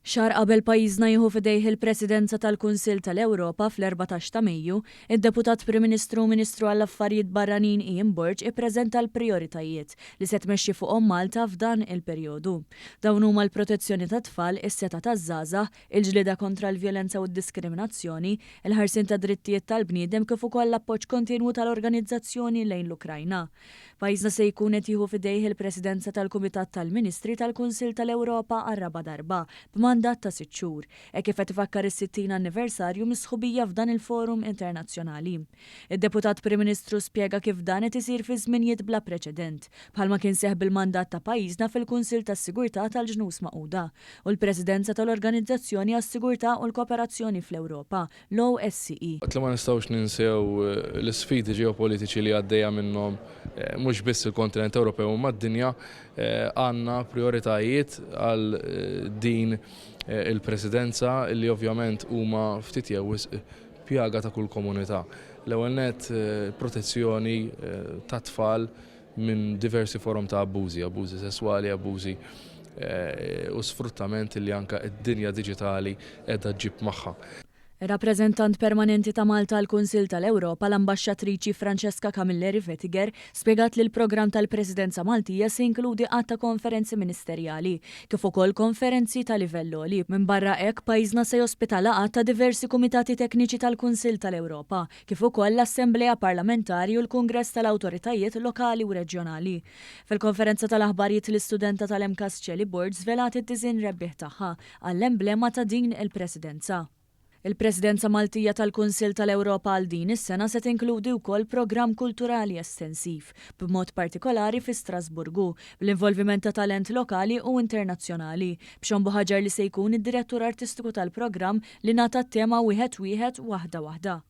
Xahar qabel pajjiżna jieħu f'idejh il-Presidenza tal-Kunsill tal-Ewropa fl-14 ta' Mejju, id-Deputat Prim Ministru u Ministru għall-Affarijiet Barranin Ian Borg ippreżenta l-prijoritajiet li se tmexxi fuqhom Malta f'dan il-perjodu. Dawn huma l-protezzjoni tat-tfal, is-setgħa taż-żgħażagħ, il-ġlieda kontra l-vjolenza u d-diskriminazzjoni, il-ħarsien tad-drittijiet tal-bniedem kif ukoll l-appoġġ kontinwu tal-organizzazzjoni lejn l-Ukrajna. Pajjiżna se jkun qed jieħu f'idejh il-Presidenza tal-Kumitat tal-Ministri tal-Kunsill tal-Ewropa għar-raba' darba, b'mandat ta' sitt xhur, hekk kif qed ifakkar is-60 anniversarju mis-sħubija f'dan il-forum internazzjonali. Id-Deputat Prim Ministru spjega kif dan qed isir fi żminjiet bla preċedent, bħalma kien seħħ bil-mandat ta' pajjiżna fil-Kunsill tas-Sigurtà tal-Ġnus Magħquda u l-Presidenza tal-Organizzazzjoni għas-Sigurtà u l-Kooperazzjoni fl-Ewropa, l-OSCE. Waqt li ma nistgħux ninsew l-isfidi ġeopolitiċi li għaddejja minnhom mhux biss il-kontinent Ewropew imma d-dinja, għandna prijoritajiet għal din il-Presidenza li ovvjament huma ftit jew wisq pjaga ta' kull komunità. L-ewwel nett protezzjoni tat-tfal minn diversi forom ta' abbużi, abbużi sesswali, abbużi u sfruttament li anke d-dinja diġitali qiegħda ġġib magħha. Ir-Rappreżentant Permanenti ta' Malta għall-Kunsill tal-Ewropa, l-Ambaxxatriċi Francesca Camilleri Vettiger, spjegat li l-programm tal-Presidenza Maltija se jinkludi għadd ta' konferenzi ministerjali, kif ukoll konferenzi ta' livell għoli. Minbarra hekk, pajjiżna se jospita laqgħat ta' diversi kumitati tekniċi tal-Kunsill tal-Ewropa, kif ukoll l-Assemblea Parlamentari u l-Kungress tal-Awtoritajiet Lokali u Reġjonali. Fil-konferenza tal-aħbarijiet l-istudenta tal-MCAST Shelley Borg żvelat id-diżinn rebbieħ tagħha għall-emblema ta' din il-Presidenza. Il-Presidenza Maltija tal-Kunsill tal-Ewropa għal din is-sena se tinkludi wkoll programm kulturali estensiv, b'mod partikolari fi Strasburgu, bl-involviment ta' talent lokali u internazzjonali, b'Sean Buhagiar li se jkun id-direttur artistiku tal-programm li ngħata t-tema Wieħed Wieħed, Waħda Waħda.